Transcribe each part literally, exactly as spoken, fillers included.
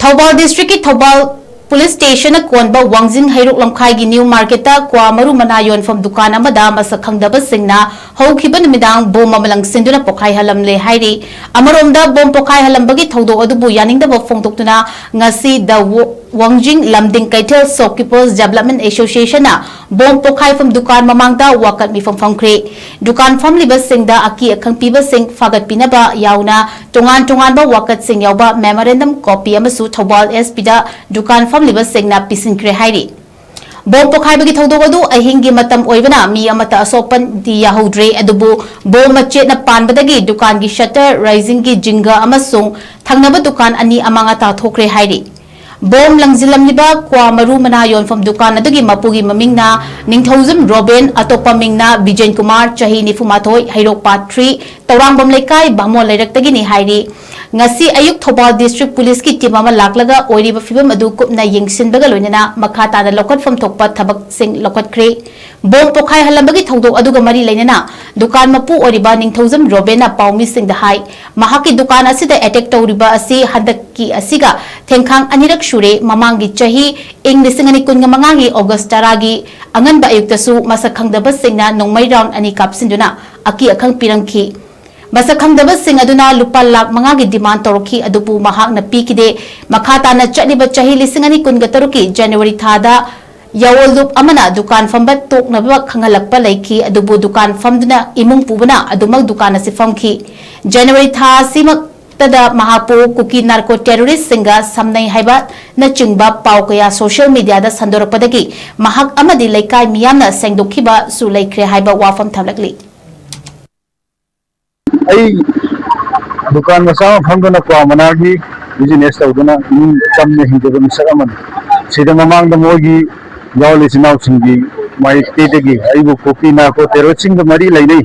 ꯊꯧꯕꯥꯜ ꯗꯤꯁꯇ꯭ꯔꯤꯛꯀꯤ ꯊꯧꯕꯥꯜ ꯄꯨꯂꯤꯁ ꯁ꯭ꯇꯦꯁꯟꯅ ꯀꯣꯟꯕ ꯋꯥꯡꯖꯤꯡ ꯍꯩꯔꯣꯛ ꯂꯝꯈꯥꯏꯒꯤ ꯅ꯭ꯌꯨ ꯃꯥꯔꯀꯦꯠꯇ ꯀ꯭ꯋꯥ ꯃꯔꯨ ꯃꯅꯥ ꯌꯣꯟꯐꯝ ꯗꯨꯀꯥꯟ ꯑꯃꯗ ꯃꯁꯛ ꯈꯪꯗꯕꯁꯤꯡꯅ ꯍꯧꯈꯤꯕ ꯅꯨꯃꯤꯗꯥꯡ ꯕꯣꯝ ꯑꯃ ꯂꯪꯁꯤꯟꯗꯨꯅ ꯄꯣꯈꯥꯏꯍꯜꯂꯝꯂꯦ ꯍꯥꯏꯔꯤ꯫ ꯑꯃꯔꯣꯝꯗ, ꯕꯣꯝ ꯄꯣꯈꯥꯏꯍꯜꯂꯝꯕꯒꯤ ꯊꯧꯗꯣꯛ ꯑꯗꯨꯕꯨ ꯌꯥꯅꯤꯡꯗꯕ ꯐꯣꯡꯗꯣꯛꯇꯨꯅ ꯉꯁꯤ ꯗ ꯋ-, ꯋꯥꯡꯖꯤꯡ ꯂꯝꯗꯤꯡ ꯀꯩꯊꯦꯜ Shopkeepers Development Associationꯅ ꯕꯣꯝ ꯄꯣꯈꯥꯏꯐꯝ ꯗꯨꯀꯥꯟ ꯃꯃꯥꯡꯗ ꯋꯥꯀꯠ ꯃꯤꯐꯝ ꯐꯝꯈ꯭ꯔꯦ꯫ ꯗꯨꯀꯥꯟ ꯐꯝꯂꯤꯕꯁꯤꯡꯗ ꯑꯀꯤ ꯑꯈꯪ ꯄꯤꯕꯁꯤꯡ ꯐꯥꯒꯠꯄꯤꯅꯕ ꯌꯥꯎꯅ ꯇꯣꯉꯥꯟ ꯇꯣꯉꯥꯟꯕ ꯋꯥꯀꯠꯁꯤꯡ ꯌꯥꯎꯕ memorandum copy ꯑꯃꯁꯨ ꯊꯧꯕꯥꯜ S Pꯗ ꯗꯨꯀꯥꯟ ꯐꯝꯂꯤꯕꯁꯤꯡꯅ ꯄꯤꯁꯤꯟꯈ꯭ꯔꯦ ꯍꯥꯏꯔꯤ꯫ ꯕꯣꯝ ꯄꯣꯈꯥꯏꯕꯒꯤ ꯊꯧꯗꯣꯛ ꯑꯗꯨ ꯑꯍꯤꯡꯒꯤ ꯃꯇꯝ ꯑꯣꯏꯕꯅ ꯃꯤ ꯑꯃꯠꯇ ꯑꯁꯣꯛꯄꯗꯤ ꯌꯥꯍꯧꯗ꯭ꯔꯦ, ꯑꯗꯨꯕꯨ ꯕꯣꯝ ꯃꯆꯦꯠꯅ ꯄꯥꯟꯕꯗꯒꯤ ꯗꯨꯀꯥꯟꯒꯤ shutter, ꯔꯥꯏꯖꯤꯡꯒꯤ ꯖꯤꯡꯒ ꯑꯃꯁꯨꯡ ꯊꯪꯅꯕ ꯗꯨꯀꯥꯟ ꯑꯅꯤ ꯑꯃꯥꯡ ꯑꯇꯥ ꯊꯣꯛꯈ꯭ꯔꯦ ꯍꯥꯏꯔꯤ꯫ ꯕꯣꯝ ꯂꯪꯁꯤꯜꯂꯝꯂꯤꯕ ꯀ꯭ꯋꯥ ꯃꯔꯨ ꯃꯅꯥ ꯌꯣꯟꯐꯝ ꯗꯨꯀꯥꯟ ꯑꯗꯨꯒꯤ ꯃꯄꯨꯒꯤ ꯃꯃꯤꯡꯅ ꯅꯤꯡꯊꯧꯖꯝ ꯔꯣꯕꯦꯟ, ꯑꯇꯣꯞꯄ ꯃꯤꯡꯅ ꯕꯤꯖꯦꯟ ꯀꯨꯃꯥꯔ, ꯆꯍꯤ ꯅꯤꯐꯨ ꯃꯥꯊꯣꯏ, ꯍꯩꯔꯣꯛ ꯄꯥꯠ three, ꯇꯧꯔꯥꯡꯕꯝ ꯂꯩꯀꯥꯏ, ꯚꯥꯃꯣꯟ ꯂꯩꯔꯛꯇꯒꯤꯅꯤ ꯍꯥꯏꯔꯤ꯫ ꯉꯁꯤ ꯑꯌꯨꯛ ꯊꯧꯕꯥꯜ district policeꯀꯤ team ꯑꯃ ꯂꯥꯛꯂꯒ ꯑꯣꯏꯔꯤꯕ ꯐꯤꯕꯝ ꯑꯗꯨ ꯀꯨꯞꯅ ꯌꯦꯡꯁꯤꯟꯕꯒ ꯂꯣꯏꯅꯅ ꯃꯈꯥ ꯇꯥꯅ ꯂꯧꯈꯠꯐꯝ ꯊꯣꯛꯄ ꯊꯕꯛꯁꯤꯡ ꯂꯧꯈꯠꯈ꯭ꯔꯦ꯫ ꯕꯣꯝ ꯄꯣꯈꯥꯏꯍꯜꯂꯝꯕꯒꯤ ꯊꯧꯗꯣꯛ ꯑꯗꯨꯒ ꯃꯔꯤ ꯂꯩꯅꯅ ꯗꯨꯀꯥꯟ ꯃꯄꯨ ꯑꯣꯏꯔꯤꯕ ꯅꯤꯡꯊꯧꯖꯝ ꯔꯣꯕꯦꯟꯅ ꯄꯥꯎꯃꯤꯁꯤꯡꯗ ꯍꯥꯏ, ꯃꯍꯥꯛꯀꯤ ꯗꯨꯀꯥꯟ ꯑꯁꯤꯗ attack ꯇꯧꯔꯤꯕ ꯑꯁꯤ ꯍꯟꯗꯛꯀꯤ ꯑꯁꯤꯒ ꯊꯦꯡꯈꯥꯡ ꯑꯅꯤꯔꯛ ꯁꯨꯔꯦ꯫ ꯃꯃꯥꯡꯒꯤ ꯆꯍꯤ, ꯏꯪ ꯂꯤꯁꯤꯡ ꯑꯅꯤ ꯀꯨꯟꯒ ꯃꯉꯥꯒꯤ August ꯇꯔꯥꯒꯤ ꯑꯉꯟꯕ ꯑꯌꯨꯛꯇꯁꯨ ꯃꯁꯛ ꯈꯪꯗꯕꯁꯤꯡꯅ ꯅꯣꯡꯃꯩ round ꯑꯅꯤ ꯀꯥꯞꯁꯤꯟꯗꯨꯅ ꯑꯀꯤ ꯑꯈꯪ ꯄꯤꯔꯝꯈꯤ꯫ ꯃꯁꯛ ꯈꯪꯗꯕꯁꯤꯡ ꯑꯗꯨꯅ ꯂꯨꯄꯥ ꯂꯥꯈ ꯃꯉꯥꯒꯤ demand ꯇꯧꯔꯛꯈꯤ, ꯑꯗꯨꯕꯨ ꯃꯍꯥꯛꯅ ꯄꯤꯈꯤꯗꯦ꯫ ꯃꯈꯥ ꯇꯥꯅ ꯆꯠꯂꯤꯕ ꯆꯍꯤ ꯂꯤꯁꯤꯡ ꯑꯅꯤ ꯀꯨꯟꯒ ꯇꯔꯨꯛꯀꯤ January ꯊꯥꯗ ꯌꯥꯑꯣꯟꯂꯨꯞ ꯑꯃꯅ ꯗꯨꯀꯥꯟ ꯐꯝꯕ ꯇꯣꯛꯅꯕ ꯈꯪꯍꯜꯂꯛꯄ ꯂꯩꯈꯤ, ꯑꯗꯨꯕꯨ ꯗꯨꯀꯥꯟ ꯐꯝꯗꯨꯅ ꯏꯃꯨꯡ ꯄꯨꯕꯅ ꯑꯗꯨꯃꯛ ꯗꯨꯀꯥꯟ ꯑꯁꯤ ꯐꯝꯈꯤ꯫ January ꯊꯥ ꯑꯁꯤꯃꯛꯇꯗ ꯃꯍꯥꯛꯄꯨ ꯀꯨꯀꯤ narco terroristꯁꯤꯡꯒ ꯁꯝꯅꯩ ꯍꯥꯏꯕꯅꯆꯤꯡꯕ ꯄꯥꯎ ꯀꯌꯥ social mediaꯗ ꯁꯟꯗꯣꯔꯛꯄꯗꯒꯤ ꯃꯍꯥꯛ ꯑꯃꯗꯤ ꯂꯩꯀꯥꯏ ꯃꯤꯌꯥꯝꯅ ꯁꯦꯡꯗꯣꯛꯈꯤꯕꯁꯨ ꯂꯩꯈ꯭ꯔꯦ ꯍꯥꯏꯕ ꯋꯥꯐꯝ ꯊꯝꯂꯛꯂꯤ꯫ ꯑꯩ ꯗꯨꯀꯥꯟ ꯃꯆꯥ ꯑꯃ ꯐꯝꯗꯨꯅ ꯀ꯭ꯋꯥ ꯃꯅꯥꯒꯤ business ꯇꯧꯗꯨꯅ ꯏꯃꯨꯡ ꯆꯝꯅ ꯍꯤꯡꯖꯕ ꯃꯤꯁꯛ ꯑꯃꯅꯤ꯫ ꯁꯤꯗ ꯃꯃꯥꯡꯗ ꯃꯣꯏꯒꯤ ꯌꯥꯎꯜ ꯏꯆꯤꯟ ꯏꯅꯥꯎꯁꯤꯡꯒꯤ ꯃꯥꯏꯀꯩꯗꯒꯤ ꯑꯩꯕꯨ ꯀꯨꯀꯤ narco terroristꯁꯤꯡꯒ ꯃꯔꯤ ꯂꯩꯅꯩ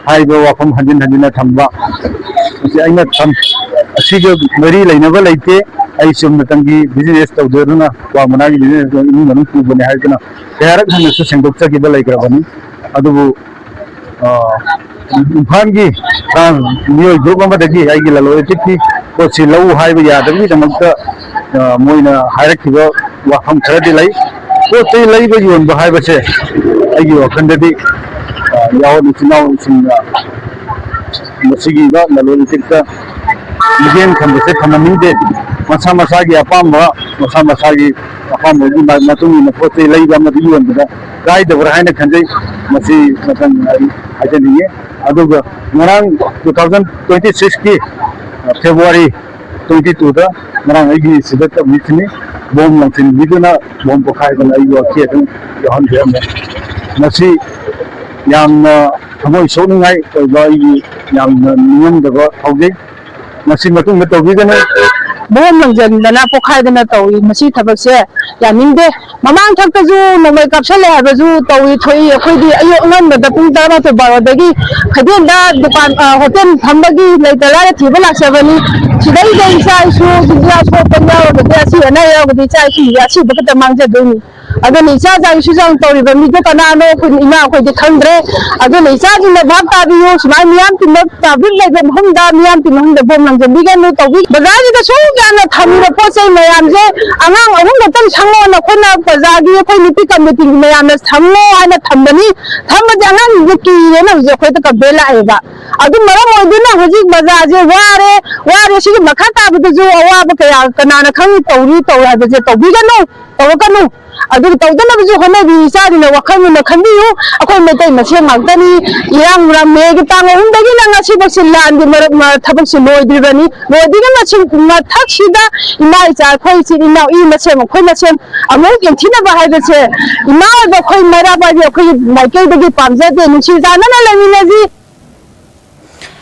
ꯍꯥꯏꯕ ꯋꯥꯐꯝ ꯍꯟꯖꯤꯟ ꯍꯟꯖꯤꯟꯅ ꯊꯝꯕ꯫ ꯃꯁꯤ ꯑꯩꯅ ꯊꯝ-, ꯑꯁꯤꯒ ꯃꯔꯤ ꯂꯩꯅꯕ ꯂꯩꯇꯦ꯫ ꯑꯩ ꯆꯨꯝꯅꯇꯪꯒꯤ business ꯇꯧꯖꯗꯨꯅ ꯀ꯭ꯋꯥ ꯃꯅꯥꯒꯤ business ꯏꯃꯨꯡ ꯃꯅꯨꯡ ꯄꯨꯕꯅꯤ ꯍꯥꯏꯗꯨꯅ ꯀꯌꯥꯔꯛ ꯍꯟꯅꯁꯨ ꯁꯦꯡꯗꯣꯛꯆꯈꯤꯕ ꯂꯩꯈ꯭ꯔꯕꯅꯤ꯫ ꯑꯗꯨꯕꯨ, ꯑ, ꯏꯝꯐꯥꯜꯒꯤ, ꯑ, ꯃꯤꯑꯣꯏ group ꯑꯃꯗꯒꯤ ꯑꯩꯒꯤ ꯂꯂꯣꯟ ꯏꯇꯤꯛꯀꯤ ꯄꯣꯠꯁꯤ ꯂꯧ ꯍꯥꯏꯕ ꯌꯥꯗꯕꯒꯤꯗꯃꯛꯇ ꯑ, ꯃꯣꯏꯅ ꯍꯥꯏꯔꯛꯈꯤꯕ ꯋꯥꯐꯝ ꯈꯔꯗꯤ ꯂꯩ꯫ ꯄꯣꯠ ꯆꯩ ꯂꯩꯕ ꯌꯣꯟꯕ ꯍꯥꯏꯕꯁꯦ ꯑꯩꯒꯤ ꯋꯥꯈꯜꯗꯗꯤ, ꯑ, ꯌꯥꯎꯔꯣꯟ ꯏꯆꯤꯟ ꯏꯅꯥꯎꯁꯤꯡꯅ ꯃꯁꯤꯒꯤ ꯂꯂꯣꯟ ꯏꯇꯤꯛꯇ ꯃꯤꯠꯌꯦꯡ ꯊꯝꯕꯁꯦ ꯊꯝꯍꯟꯅꯤꯡꯗꯦ꯫ ꯃꯁꯥ ꯃꯁꯥꯒꯤ ꯑꯄꯥꯝꯕ, ꯃꯁꯥ ꯃꯁꯥꯒꯤ ꯑꯄꯥꯝꯕꯒꯤ ꯃꯇꯨꯡ ꯏꯟꯅ ꯄꯣꯠ ꯆꯩ ꯂꯩꯕ ꯑꯃꯗꯤ ꯌꯣꯟꯕꯗ ꯀꯥꯏꯗꯕ꯭ꯔꯥ ꯍꯥꯏꯅ ꯈꯟꯖꯩ꯫ ꯃꯁꯤ ꯃꯇꯝ ꯑꯩ ꯍꯥꯏꯖꯅꯤꯡꯉꯤ꯫ ꯑꯗꯨꯒ ꯉꯔꯥꯡ two thousand twenty six ꯀꯤ February twenty two ꯗ ꯉꯔꯥꯡ ꯑꯩꯒꯤ ꯁꯤꯗ ꯇꯧꯕꯤꯁꯤꯅꯤ꯫ ꯕꯣꯝ ꯂꯪꯁꯤꯟꯕꯤꯗꯨꯅ, ꯕꯣꯝ ꯄꯣꯈꯥꯏꯗꯅ ꯑꯩꯒꯤ ꯋꯥꯈꯤ ꯑꯗꯨꯝ ꯌꯥꯎꯍꯟꯕꯤꯔꯝꯃꯦ꯫ ꯃꯁꯤ ꯌꯥꯝꯅ ꯊꯃꯣꯏ ꯁꯣꯛꯅꯤꯡꯉꯥꯏ ꯑꯣꯏꯕ, ꯑꯩꯒꯤ ꯌꯥꯝꯅ ꯅꯤꯡꯉꯝꯗꯕ ꯐꯥꯎꯖꯩ꯫ ꯃꯁꯤ ꯃꯇꯨꯡꯗ ꯇꯧꯕꯤꯒꯅꯨ꯫ ꯕꯣꯝ ꯂꯪꯁꯤꯟꯗꯅ ꯄꯣꯈꯥꯏꯗꯅ ꯇꯧꯏ꯫ ꯃꯁꯤ ꯊꯕꯛꯁꯦ ꯌꯥꯅꯤꯡꯗꯦ꯫ ꯃꯃꯥꯡ ꯊꯛꯇꯁꯨ ꯅꯣꯡꯃꯩ ꯀꯥꯞꯁꯜꯂꯦ ꯍꯥꯏꯕꯁꯨ ꯇꯧꯏ ꯊꯣꯛꯏ꯫ ꯑꯩꯈꯣꯏꯗꯤ ꯑꯌꯨꯛ ꯑꯉꯟꯕꯗ ꯄꯨꯡ ꯇꯔꯥꯃꯥꯊꯣꯏ ꯕꯥꯔꯣꯗꯒꯤ ꯀꯩꯊꯦꯜꯗ ꯗꯨꯀꯥꯟ, ꯑ, ꯍꯣꯇꯦꯜ ꯐꯝꯕꯒꯤ ꯂꯩꯇ ꯂꯥꯏꯔ ꯊꯤꯕ ꯂꯥꯛꯆꯕꯅꯤ꯫ ꯁꯤꯗꯩꯗ ꯏꯆꯥ ꯏꯁꯨ ꯆꯤꯟꯖꯥꯛ ꯁꯣꯛꯄ ꯌꯥꯎꯔꯒꯗꯤ, ꯑꯁꯤ ꯑꯅꯥ ꯌꯥꯎꯔꯒꯗꯤ ꯏꯆꯥ ꯏꯁꯨꯒꯤ ꯑꯁꯤꯕ ꯈꯛꯇ ꯃꯥꯡꯖꯗꯣꯏꯅꯤ꯫ ꯑꯗꯨꯅ ꯏꯆꯥ ꯆꯥꯡꯁꯨ ꯆꯥꯡ ꯇꯧꯔꯤꯕ ꯃꯤꯗꯣ ꯀꯅꯥꯅꯣ ꯑꯩꯈꯣꯏ ꯏꯃꯥ ꯑꯩꯈꯣꯏꯗꯤ ꯈꯪꯗ꯭ꯔꯦ꯫ ꯑꯗꯨꯅ ꯏꯆꯥꯁꯤꯡꯅ ꯚꯥꯞ ꯇꯥꯕꯤꯌꯨ꯫ ꯁꯨꯃꯥꯏꯅ ꯃꯤꯌꯥꯝ ꯇꯤꯟꯕ ꯄꯥꯕ꯭ꯂꯤꯛ ꯂꯩꯕ ꯃꯐꯝꯗ, ꯃꯤꯌꯥꯝ ꯇꯤꯟꯕ ꯃꯐꯝꯗ ꯕꯣꯝ ꯂꯪꯁꯤꯟꯕꯤꯒꯅꯨ꯫ ꯇꯧꯕꯤ ꯕꯖꯥꯔꯁꯤꯗ ꯁꯨꯛ ꯌꯥꯝꯅ ꯊꯝꯃꯤꯕ ꯄꯣꯠ ꯆꯩ ꯃꯌꯥꯝꯁꯦ ꯑꯉꯥꯡ ꯑꯍꯨꯝ ꯈꯛꯇꯪ ꯁꯪꯉꯣꯅ ꯑꯩꯈꯣꯏꯅ ꯕꯖꯥꯔꯒꯤ ꯑꯩꯈꯣꯏ ꯅꯨꯄꯤ ꯀꯝꯃꯤꯇꯤꯒꯤ ꯃꯌꯥꯝꯅ ꯁꯪꯉꯣ ꯍꯥꯏꯅ ꯊꯝꯕꯅꯤ꯫ ꯊꯝꯕꯁꯦ ꯑꯉꯥꯡꯁꯤꯡꯁꯦ ꯀꯤꯔꯦꯅ ꯍꯧꯖꯤꯛ ꯑꯩꯈꯣꯏꯗ ꯀꯝꯄ꯭ꯂꯦꯟ ꯂꯥꯛꯑꯦꯕ꯫ ꯑꯗꯨ ꯃꯔꯝ ꯑꯣꯏꯗꯨꯅ ꯍꯧꯖꯤꯛ ꯕꯖꯥꯔꯁꯦ ꯋꯥꯔꯦ꯫ ꯋꯥꯔꯦ꯫ ꯁꯤꯒꯤ ꯃꯈꯥ ꯇꯥꯕꯗꯁꯨ ꯑꯋꯥꯕ ꯀꯌꯥ ꯀꯅꯥꯅ ꯈꯪꯉꯤ ꯇꯧꯔꯤ ꯇꯧꯔꯣꯏ ꯍꯥꯏꯕꯁꯦ ꯇꯧꯕꯤꯒꯅꯨ꯫ ꯇꯧꯔꯛꯀꯅꯨ꯫ ꯑꯗꯨꯒ ꯇꯧꯗꯅꯕꯁꯨ ꯍꯣꯠꯅꯕꯤꯌꯨ꯫ ꯏꯆꯥꯁꯤꯡꯅ ꯋꯥꯈꯜ ꯃꯨꯟꯅ ꯈꯟꯕꯤꯌꯨ꯫ ꯑꯩꯈꯣꯏ ꯃꯩꯇꯩ ꯃꯁꯦꯟ ꯉꯥꯛꯇꯅꯤ꯫ ꯏꯔꯥꯡ ꯃꯦꯒꯤ ꯇꯥꯡ ꯑꯍꯨꯝꯗꯒꯤꯅ ꯉꯁꯤꯐꯥꯎꯁꯤ ꯂꯥꯟꯒꯤ ꯃꯔꯛ ꯃ-, ꯊꯕꯛꯁꯤ ꯂꯣꯏꯗ꯭ꯔꯤꯕꯅꯤ꯫ ꯂꯣꯏꯗ꯭ꯔꯤꯉꯩ ꯃꯁꯤ-, ꯃꯊꯛꯁꯤꯗ ꯏꯃꯥ ꯏꯆꯥ ꯑꯩꯈꯣꯏ ꯏꯆꯤꯟ ꯏꯅꯥꯎ ꯏ ꯃꯁꯦꯟ ꯑꯩꯈꯣꯏ ꯃꯁꯦꯟ ꯑꯃꯨꯛ ꯌꯦꯡꯊꯤꯅꯕ ꯍꯥꯏꯕꯁꯦ ꯏꯃꯥ ꯑꯣꯏꯕ ꯑꯩꯈꯣꯏ ꯃꯩꯔꯥ ꯄꯥꯏꯕꯤ ꯑꯩꯈꯣꯏꯒꯤ ꯃꯥꯏꯀꯩꯗꯒꯤ ꯄꯥꯝꯖꯗꯦ꯫ ꯅꯨꯡꯁꯤ ꯆꯥꯟꯅꯅ ꯂꯩꯃꯤꯟꯅꯁꯤ꯫